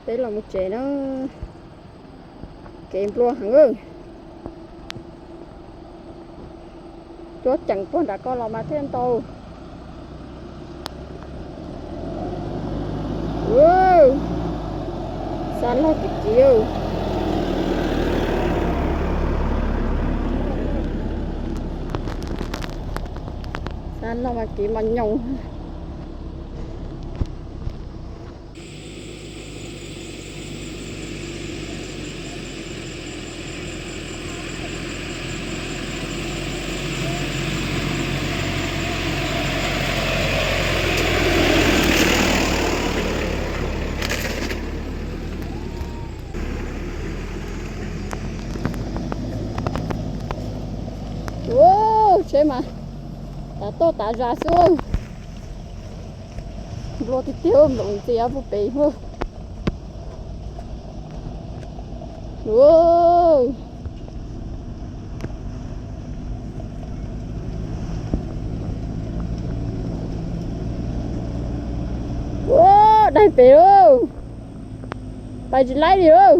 Peb los mus tsev na, kev nplua heev. Cuab ceem puag nram ko los mas thiaj ntau. Xa log kiv kiv. Xa log mas kiv mos nyoos. Ua, tsheb mas tav toj tav zag xwb. Nplua tiag tiag, nploos ntxias puag pem. Ua, daig pem lauj, pais tsis laib li lauj,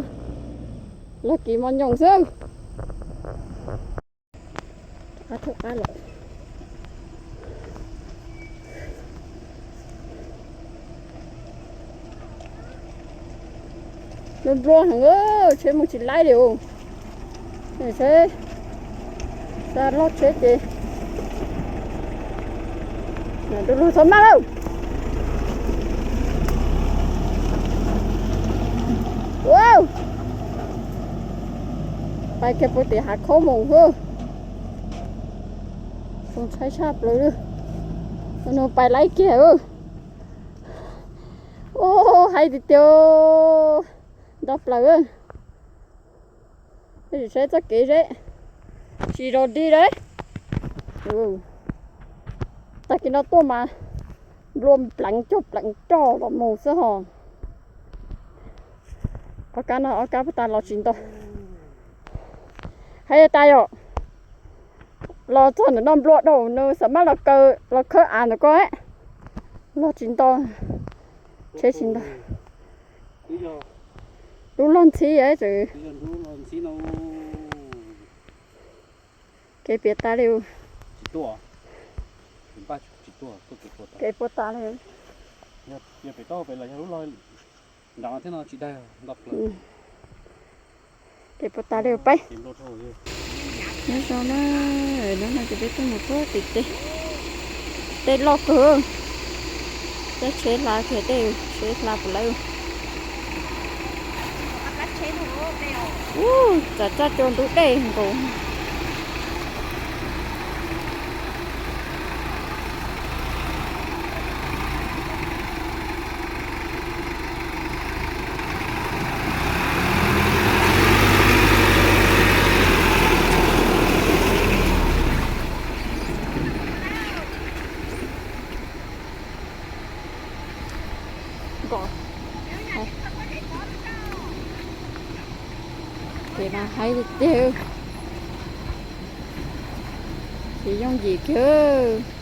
log kiv mos nyoos xwb. Nplua nplua heev, tsheb mus tsis laib li os. Seb, xa log tsheb ces du lug txhob maj lauj. Ua, pais kiag puag tim hav khaub moos xwb. Zoo tshaib tshaj plaws li. Nug pais laib kiag. Ua, haib tiag tiag, nto plaws. Saib txoj kev seb, tsis zos dig li. Tag kis no tuaj mas nplua pleev cog pleev roj los mus xwb hos. Ob kab no ob kab puag ta los tsis nto. Hais tas yom, los txog ntawm no nplua dhau, nws xam maj los khawb av ntawm ko, los tsis nto, tsheb tsis nto. Lub log ntxhib tseem, kev piam tas li. Kev puas tas li. Kev puas tas li peb. Nyob zoo na, hnub no ces peb tuaj mus puag tim tej, tej loj kawg, tej tsheb hla kiag tej tsheb hla puas lawm. Ub, tsam tsaj cua ntub dej nkaus. Kev no haib tiag tiag, tsis yooj yim kiag.